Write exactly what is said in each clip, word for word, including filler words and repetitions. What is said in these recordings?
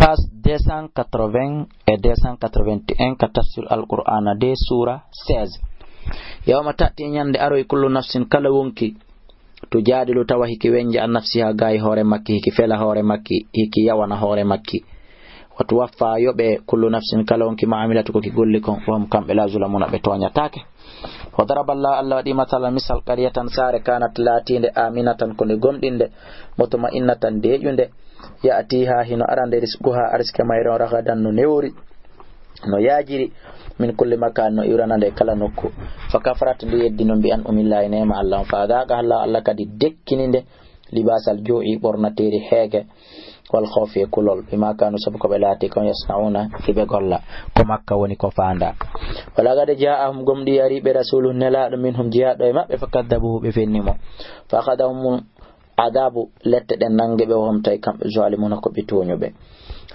Page deux cent quatre-vingts e deux cent quatre-vingt-un ka tafsir Alqur'aana de, suura seize. Yawma ta'ti, ñande aroy, kullu nafsin, kala wonki, tujaadilu, tawa hiki wenja, an nafsiha, gaa e hoore makki, hiki fela hoore makki, hiki yawana hoore makki. Wa tuwaffa, yoɓe, kullu nafsin, kala wonki, ma amilat, ko ki golli kon, wa hum, kamɓe, la yuzlamuuna, ɓe tooñataake. Wa daraba Allahu, Allah waɗi masalan, misal, qaryatan, saare, kanat, laatiinde, aminatan, ko nde gomɗinde, mutma'innatan, deeƴunde, ya'tiha, hino arande, rizquha, arsike mayre on, ragadan, no newori, no yaajiri, min kulli makan, no iwrana nde kala nokku. Fa kafarat, nde yeddi non, bi an'umillahi, neema Allah on. Fa adaqaha Allah, Allah kadi dekkini nde, libasal ju'i, ɓornateeri heege, wal khawfi, e kulol, bima kanu, sabu ko ɓe laati kon, yasna'una, hiɓe golla. Ko Makka woni ko faanda. Wa laqad ja'ahum, gomɗii ari ɓe, rasulun, nelaaɗo, minhum, jeyaaɗo e maɓɓe, fa kaddabuhu, ɓe fenni mo. Fa akhadhahum adabu, lette ɗen nangi ɓe, wa hum, tawi kamɓe, zalimuna, ko ɓe tooñuɓe.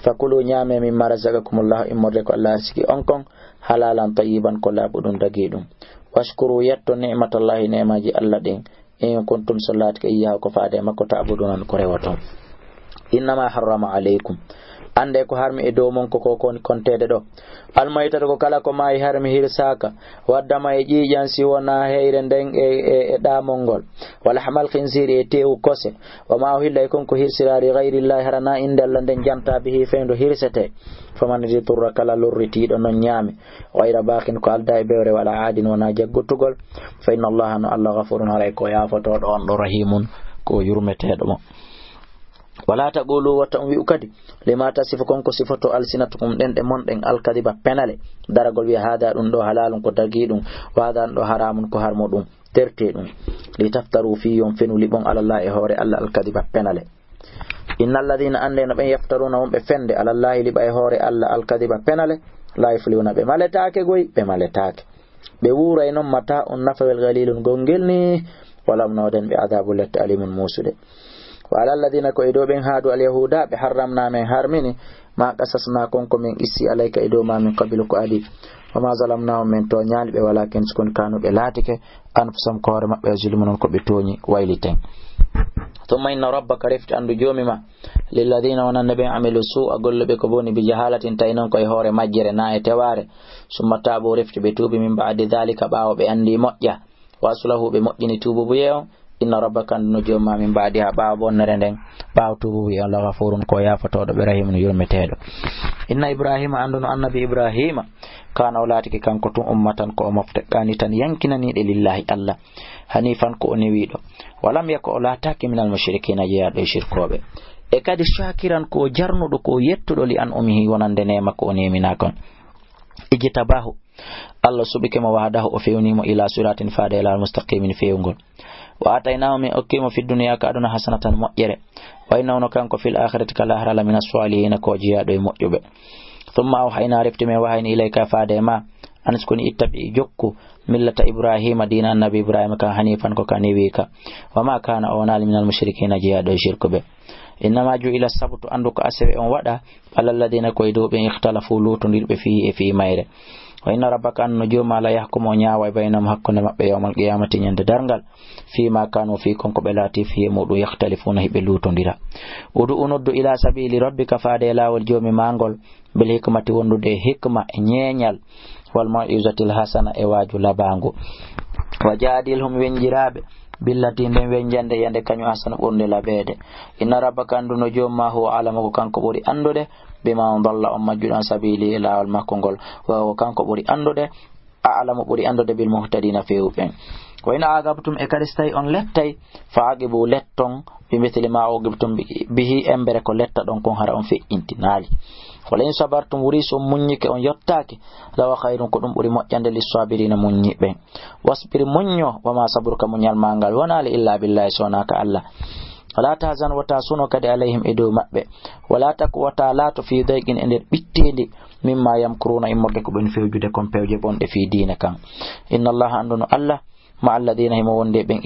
Fa kulu, ñaame, mimma razaqakumullahu, immorde ko Allah arsiki on kon, halalan tayyiban, ko laaɓuɗum, dagiiɗum. Washkuru, yetto, ni'matallahi, neemaaji Allah ɗin, in kuntum, so laatike, iyyahu, ko faade e makko, ta'buduna, ko rewoton. Innama harrama alaykum, annde ko harmi e dow mon ko, ko koni konteede ɗo. Almaytata, ko kala ko maayi harmi hirsaaka, waddama e ƴiiƴan, si wonaa heyre nden e, e, e ɗaamol ngol, wa lahmal khinziri, e teewu kose, wa ma uhilla, e kon ko hirsiraari, li ghayrillahi, hara na innde Allah nden janta, bihi, fewndo hirsete. Faman idturra, kala lorritiiɗo non ñaami, ghayra baghin, ko aldaa e bewre, wala aadin, wonaa jaggotugol, fa inna Allaha, no Allah, ghafurun, haray ko yaafotooɗo on ɗo, rahimun, ko yurmeteeɗo mo. Wala taqulu, wata on wi'u kadi, lima tasifu, kon ko sifoto, alsinatukum, ɗenɗe mon ɗen, alkadiba, penale, daragol, wi'a, hada, ɗum ɗo, halalun, ko dagiiɗum, wa hada, ɗum ɗo, haramun, ko harmuɗum, terteeɗum, litaftaru, fii yo on fenu, liɓon, alallahi, e hoore Allah, alkadiba, penale. Inna alladhina, annde no ɓen, yaftaruna, wonɓe fende, alallahi, liɓa e hoore Allah, alkadiba, penale, la yuflihuna, ɓe maletaake goy, ɓe maletaake. Ɓe wuuray non, mata on, nafawel, qalilun, gongel ni, wala, no den ɓe, adabun, lette, alimun, muusude. Wa ala alladhina, ko e dow ɓen haadu, alyahuda, ɓe harramna, men harmini, ma qasasna, kon ko men qissi, alayka, e dow ma, min qabilu, ko adi. Wa ma zalamnahum, men tooñaali ɓe, walakin, sikon, kanu, ɓe laatike, anfusahum, ko hoore maɓɓe, yazlimuna, ko ɓe tooñi, wayliten. Thumma inna rabbaka, refti anndu Joomi ma, lilladhina, wonande ɓen, amilu su'a, golluɓe ko boni, bi jahalatin, tawi non ko e hoore majjere, na e tewaare, summa taabu, refti ɓe tuubi, min ba'di dhalika, ɓaawo ɓe anndi moƴƴa, wa aslahu, ɓe moƴƴini tuububuye on, inna rabbaka, anndu no Joomi ma, min ba'diha, ɓaawo bonnere nden, ɓaawo tuububuye on, la ghafurun, ko yaafotooɗo ɓe, rahimun, yurmeteeɗo. Inna Ibrahima, anndu no annabi Ibrahima, kana, o laatike kanko tun, ummatan, ko o mofte, qanitan, yankinaniiɗe, lillahi, Allah, hanifan, ko o newiiɗo, walam yaku, o laataake, minal mushrikina, jeyaaɗo e shirkooɓe, e kadi shakiran, ko o jarnuɗo, ko o yettuɗo, li an'umihi, wonande neema ko o neeminaa kon. Ijtabahu, Allah suɓike mo, wahadahu, o fewnii mo, ila siratin, faade e laawol, mustaqimin, feewngol. Wa ataynaahu, min okkii mo, fi dunya, ka aduna, hasanatan, moƴƴere. Wa innahu, no kanko, fil akhirati, ka lahara, la mina salihina, ko jeyaaɗo e moƴƴuɓe. Thumma awhayna, refti men wahayni, ilayka, faade e ma, an, sikoni, ittabi, jokku, millata Ibrahima, diina annabi Ibrahima kan, hanifan, ko ka newi ka. Wa ma kana, o wonaali, minal mushrikina, jeyaaɗo e shirkuɓe. Innama ju'ila sabtu, anndu ko asewe on waɗa, ala alladhina, ko e dow ɓen, ikhtalafu, luutondirɓe, fihi, e fii mayre. Wa inna rabbaka, anndu no Joomi ma, la yahkumu, o ñaaway, baynahum, hakkunde maɓɓe, yawmal qiyamati, ñande darngal, fima kanu, fii kon ko ɓe laati, fii e muɗum, yakhtalifuna, hiɓe luutondira. Ud'u, noddu, ila sabili rabbika, faade e laawol Joomi ma ngol, bil hikmati, wondude e hikma, e ñeeñal, wal maw'izatil hasana, e waaju labaangu. Wa jaadilhum, wenjiraaɓe, billati, nden wenjande, yande kañum, ahsanu, ɓurnde labeede. Inna rabbaka, anndu no Joomi ma, huwa a'lamu, ko kanko ɓuri anndude, biman dalla, on majjuɗo, an sabili, e laawol makko ngol. Wa huwa, kanko ɓuri anndude, a'lamu, ɓuri anndude, bil muhtadina, feewuɓe ɓen. Wa in aqabtum, e kadi so tawi on lettay, fa aqibu, letton, bi mithli ma uqibtum bi-, bihi, embere ko lettaɗon kon, hara on feƴƴintinaali. Wala in sabartum, wuri so on muññike, on yottaaki, lahuwa khayrun, ko ɗum ɓuri moƴƴande, lissabirina, muññiɓe. Wasbir, muñño, wa ma sabruka, muñal ma ngal wonaali, illa billahi, so wonaa ka Allah. Wala tahzan, wota suno kadi, alayhim, e dow maɓɓe. Wala taku, wota laato, fi dayqin, e nder ɓitteendi, mimma yamkuruna, immorde ko ɓen fewjude kon pewje bonɗe fii diine kan. Inna Allaha, anndu no Allah, ma alladina, himo wonde ɓen